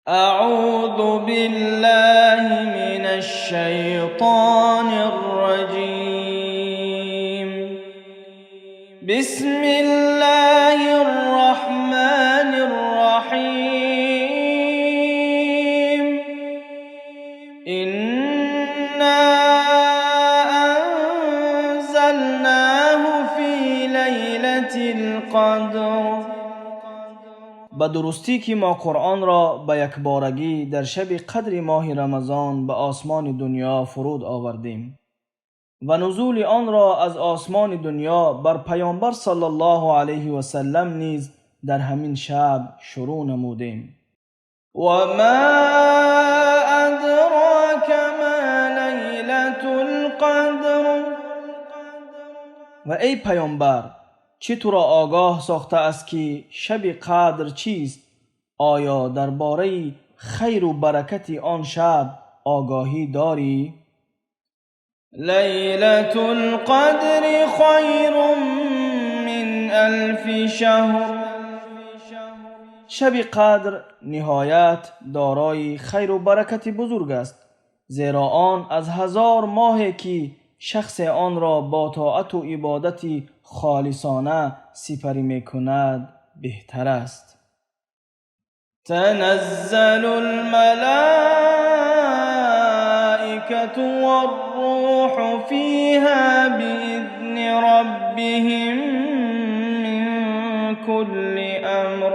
أعوذ بالله من الشيطان الرجيم. بسم الله الرحمن الرحيم. إنا أنزلناه في ليلة القدر. Ба дурустӣ ки мо Қуръонро ба якборагӣ дар шаби қадри моҳи Рамазон ба осмони дунё фуруд овардем ва нузули онро аз осмони дунё бар Паёмбар саллаллоҳу алайҳи васаллам низ дар ҳамин шаб шурӯъ намудем. وما أدراك ما ليلة القدر. Ва эй паёмбар, чӣ туро огоҳ сохтааст, ки шаби қадр чист? Оё дар бораи хайру баракати он шаб огоҳӣ дорӣ? ليلة القدر خير من ألف شهر. Шаби қадр ниҳоят дорои хайру баракати бузург аст, зеро он аз 1000 моҳе, ки шахсе онро бо тоату ибодати холисона сипарӣ мекунад, беҳтар аст. تنزل الملائكة والروح فيها بإذن ربهم من كل أمر.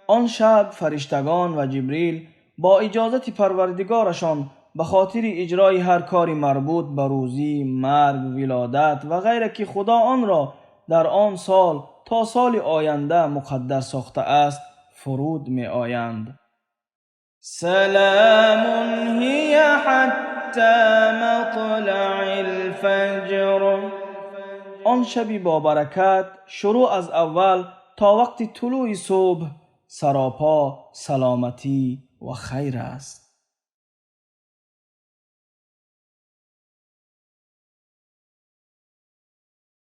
Он шаб фариштагон ва Ҷибрил бо иҷозати Парвардигорашон ба хотири иҷрои ҳар кори марбут ба рӯзӣ, марг, вилодат ва ғайра, ки Худо онро дар он сол то соли оянда муқаддар сохтааст, фуруд меоянд. سلام هي حتى مطلع الفجر. Он шаби бобаракат шурӯъ аз аввал то вақти тулӯи субҳ саропо саломатӣ ва хайр аст.